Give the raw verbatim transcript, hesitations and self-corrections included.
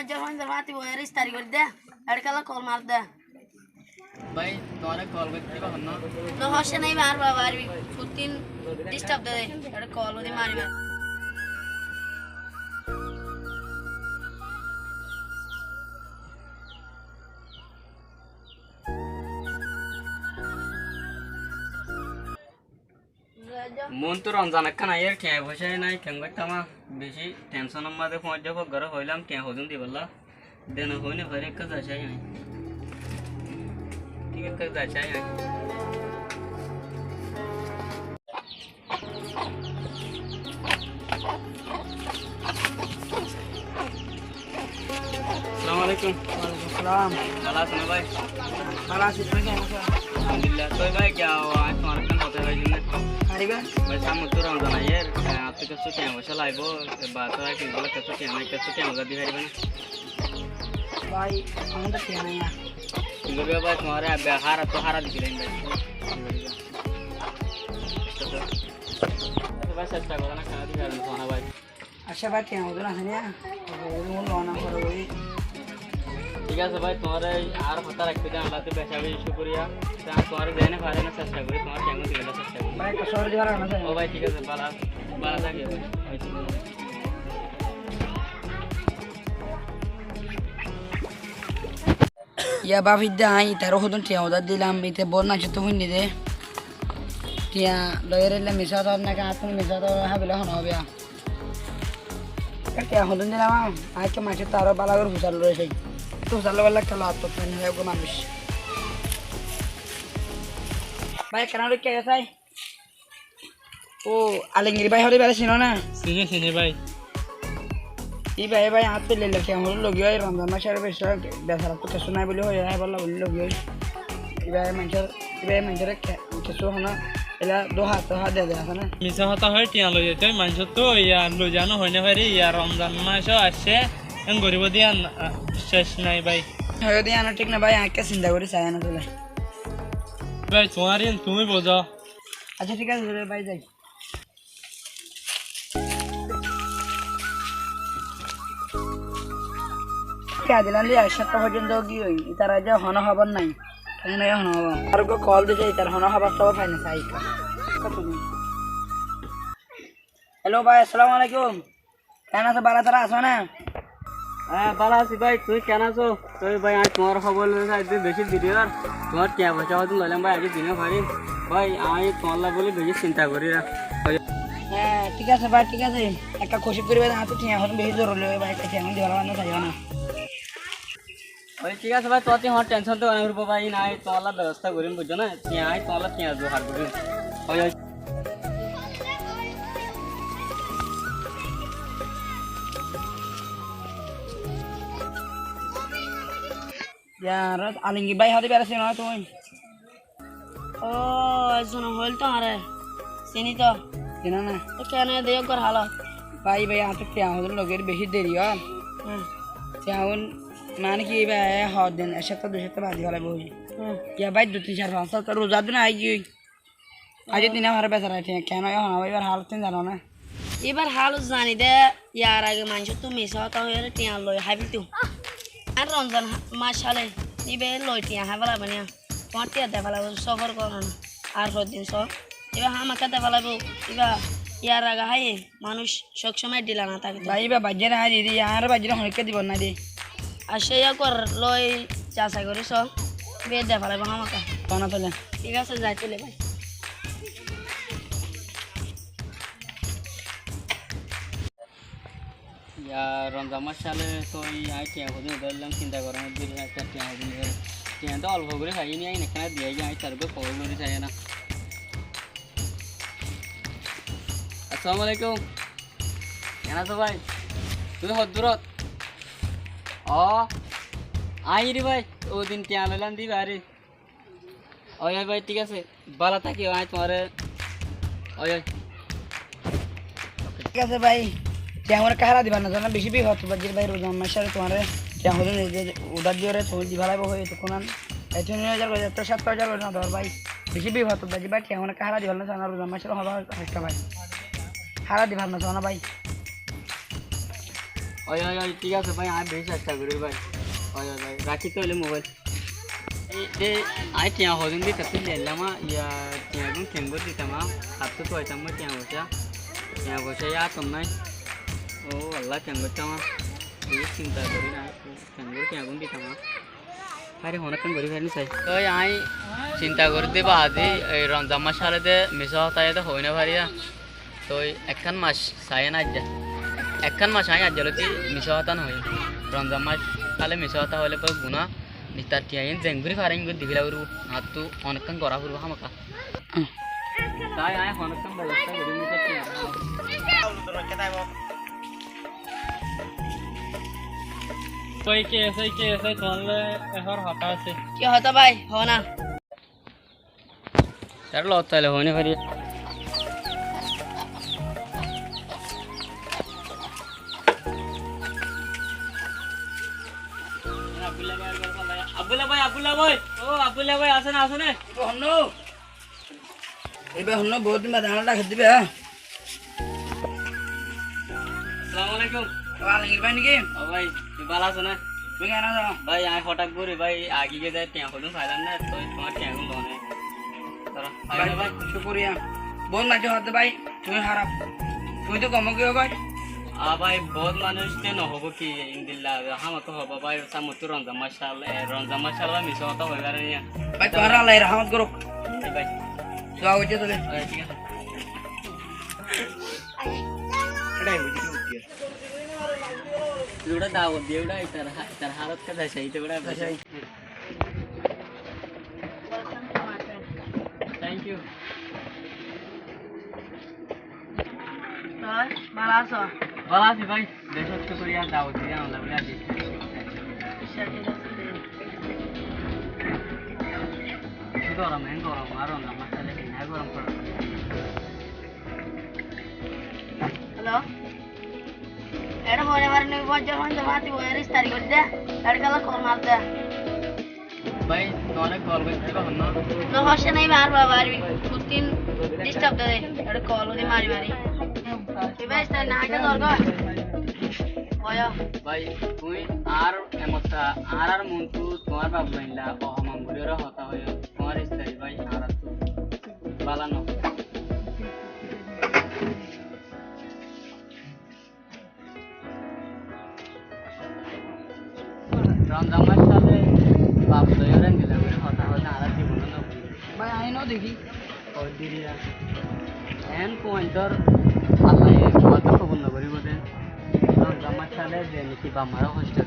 Zor fán, zor fán, tuñí boiyóre iftari gorí de, eçé kiyólla kol maro de. Bái, tuáñre kol goittó diba hon na? No, hoccé nái, ar baba, ar bi, fottin disturb de, eçé kol gorí mari mari. Montú Romzan ekkán aiyér, thiañ foicá nái, keén goittám, beci tension or mazé foóñijje, fok goré hoilám thiañ hodún dibálla. Dene hoi no fari, ekká zai sai añí. Thík ekká zai sai añí. Assalamu alaikum. Walaikum salam. Bála asó né bái? Bála así, tuñí kemon asó? Alhamdulillah. Toi bái, kiyá, añí tuáñre ekkán hotá hoibar zone. Fariba? Bái, samne to Romzan aiyér, e, añáttu kessú thiañ foicá laibo, e, baátor añí kessú thiañ nái, kessú thiañ foicá di fariba né? Bái, añáttu thiañ nái. Ki goríba bái, tuáñre abba hára to hára di dilam bái. Ki goríba? Añáttu bái, cesta goró na, kiyá di fariba na bái. Accá bái, thiañ hodún asé né? Hodún lona foribo. Thík asé bái, tuáñre añár hotá raikté de Allattú beci beci cúkuriya. Te añí tuáñre zeéne fari na cesta gorí, tuáñre thiañ dibolla cesta gorí. Bái, ekká sóri di faro na, sir? Ó bái, thík asé, bála, bála tákiyo bái. Bái, thík asé. Yá báfi de, añí itaré hodún thiañ udári dilam, ite bout naiccóttu fúinni de. Thiañ loiyóre misá hotá hoór né, añáttu misá hotá hoór, hábile hone hoibo. Thiañ hodún dilam, añí ekká maincóttu aró bála gorí fusár loi sai. Fusár loi bála ekká loi atto fúinni hoó eggúa manúic. Bái, ekkán aró kiyá sai? Ó, Alingir bái hoóde ibáre sinó né? Siní, siní bái. Ibá, ibá, añáttu lella thiañ hoór logi ói, Romzan mac ar beci, besaráttu kessú nái buli hoó, ibá bólla buli logi ói. Ibá maincór, ibá maincóre ke-, kessú hono, ela dóha, dóha de de asé né? Misá hotá hoói thiañ loi zaito, maincóttu, yá, loi zano hoi no fari, yá, Romzan mac ó aiccé, en goríbo de yián, a, cec nái bái. Hoibo de yián ó thík nái bái, añí ekká sinta gorí sai yián asóle. Bái, tuáñr yián tuñí buzó. Accá, thík asé, bái, zai. Kiyá dilam de, ek sápta foijjonto giyói, itar aijjó hono hóbor nái. Keén hono hóbor? Ar uggúa kol di sai, itar hono hóbor tóbor fai no sai. Hello bái, assalamu alaikum. Keén asó, bála tará asó né? Há, bála así bái, tuñí keén asó? Toi bái, añí tuáñr hóbor loi saidde beci din ór, tuáñr thiañ foicá hodún loilam bái, aijjó di no farim. Bái, añí tuáñlla buli beci sinta gorír. Há, thík asé bái, thík asé. Ekká kucíc goríba, añáttu thiañ hodún beci zoruri óibo bái, ekká thiañ hodún dibolla bái, no saiyó na. Ói, thík asé bái, tuáñttú hono tension loi no foribo bái, añí tuáñlla bebosta gorim, buijjó né? Thiañ, añí tuáñlla thiañ zuhar gorim. Ói, ói. Yá, Alingir bái hoóde ibáre sinó né tuñí? Ó, ezzone hoóil to añáre. Siní to. Sinó né? Te keén de eggúa hálot? Bái, bái, añáttu thiañ hodún logi ói beci deri óil. Há. Thiañ hodún mane ki ibá, e, hoddin ek sápta dui sápta baade félaibo hoiyé. Há. Yá bái, dui tin sair fañs sápta ruza din aigiyói. Aijjó din añár besara thiañ keén óiye hono, ibár hálot tuñí zano né? Ibár hálot zani de, yar age maincóttu misá hotá hoiyóre thiañ loi hái félto. Ar Romzan mac óile, ibá loi thiañ hái félaibo né? Tuáñr thiañ de félaibo, sófor goró na. Ar hoddin só, ibá hámaká de félaibo, ibá yar age háiye, manúic sob somoi dhila no táke. Bái, ibá baijjé no hái de, añár baijjé hono ekká dibo na de. Accá, yá gor loi zasai gorí só, ibá de félaibo hámaká. Bana tóile. Thík asé, zai tóile bái. Yá, Romzan mac óile toi añí thiañ hodún udári dilam, sinta gorór moddé añí thiañ hodún udári. Thiañ to olfo gorí faiyí ni, añí ekkána diyai, añí taré kol gorí sai na. Assalamu alaikum. Keén asó bái? Tuñí hoddúrot? Ó, añí ri bái, ó din thiañ loilam de ibáre. Ói, ói bái, thík asé. Bála tákiyo, añí tuáñre. Ói, ói. Thík asé bái. Thiañ uggúa ekká hára dibar no zano, beci bifot ot baijjír bái, Romzan mac óile tuáñre thiañ hodún udári diyóre, tuñí di félaibo hoiyé, etukkún an. E tin házar gorí, etó sápta házar gorí no dór bái. Beci bifot ot baijjír bái, thiañ uggúa ekká hára dibar no zano, Romzan mac óile hono bái, hára dibar no zano bái. Ói, ói, ói, thík asé bái, aññí beci cesta gorír bái. Ói, ói, bái, rakí tóile mobáil. Ei, ei, aññí thiañ hodún di tattú lelláma, iya, thiañ gún keéngorí ditam, hattú tuaitam mui thiañ foicá. Thiañ foicá yá áttot nái. Ó Allah, keéngorí ditam, beci sinta gorí na, keéngorí thiañ gún ditam. Háre, honokkán gorí faríni sai. Toi aññí sinta gorí de baade, ei Romzan mac hále de misá hotá ede hoói no farí. Toi ekkán mac saiyé na aijja. Ekkán mac aññí aijja lóti misá hotá no hoiyí. Romzan mac hále misá hotá hoilé bóut guná. Nittar thiañ iín zeéngorí faré eéngorí diféla foribó. Añáttu honokkán gorá foribó hámaka. Sai aññí honokkán bebosta gorí nittar thiañ. Koi ki asé, ki asé, tuáñlla ehón hotá asé. Ki hotá bái, hoó na. Tar logot taile hoói no fari. Abdullah bái, Abdullah bái, Abdullah bái, ó Abdullah bái, asó né, asó né? Ibá honnúa? Ibá honnúa? Bóut din baade añáre dhaki dibá, há? Assalamu alaikum. Ó Alomgir bái né ki? Ó bái, tuñí bála asó né? Tuñí keén asó? Bái, aññí hothát gorí bái, agí giyé de thiañ hodún failam né, toi tuáñr thiañ gún loó né. Bái, cúkuriya. Bóut maincé hoó de bái, tuñí háraf. Tuñí to gom ói giyó goi. Á bái, bóut manúic te no hoibó ki, endilla hámaka hoibó bái, sámne to Romzan mac, e, Romzan mac bái, misá hotá hoibar niya. Bái, tuáñre Allah rahámot gorouk. Bái, bái. Dua goijjó tóile. Bái, thík asé. Uçá dawot diye, uçá, itar ha-, itar halot ka dasa, ita uçá. Thank you. Toi bála asó? Bála así bái. Decót cúkuriya, dawot diye, Allah bóli así. Beci gorom, en gorom, ar Romzan mac hále, en gorom. Hello. Eçé hoói no fari, nui foijjor hoóin de fati boiyar istari goijjé. Eçé kiyólla kol mar de? Bái, tuáñre kol goijjé bá honnúa? No, hoccé nai, bar bar bar. Kuttin disturb de, eçé kol udi mari mari. Ibá istari no háite dor goi. Boiyó. Bái, tuñí ar emotta, ar ar muntu tuáñr baf báilla, o homan gorí ore hotá hoiyó. Tuáñr istari bái, ar ar tu bála no. Romzan mac hále baf loiyóre endilla gorí hotá hoilé añára zibonot no buli. Bái, aññí no dekí. Hoói diriya. En fuaintor Allah ye mubarak kobul no goríbo de. Romzan mac hále ze niki baf mare hosto.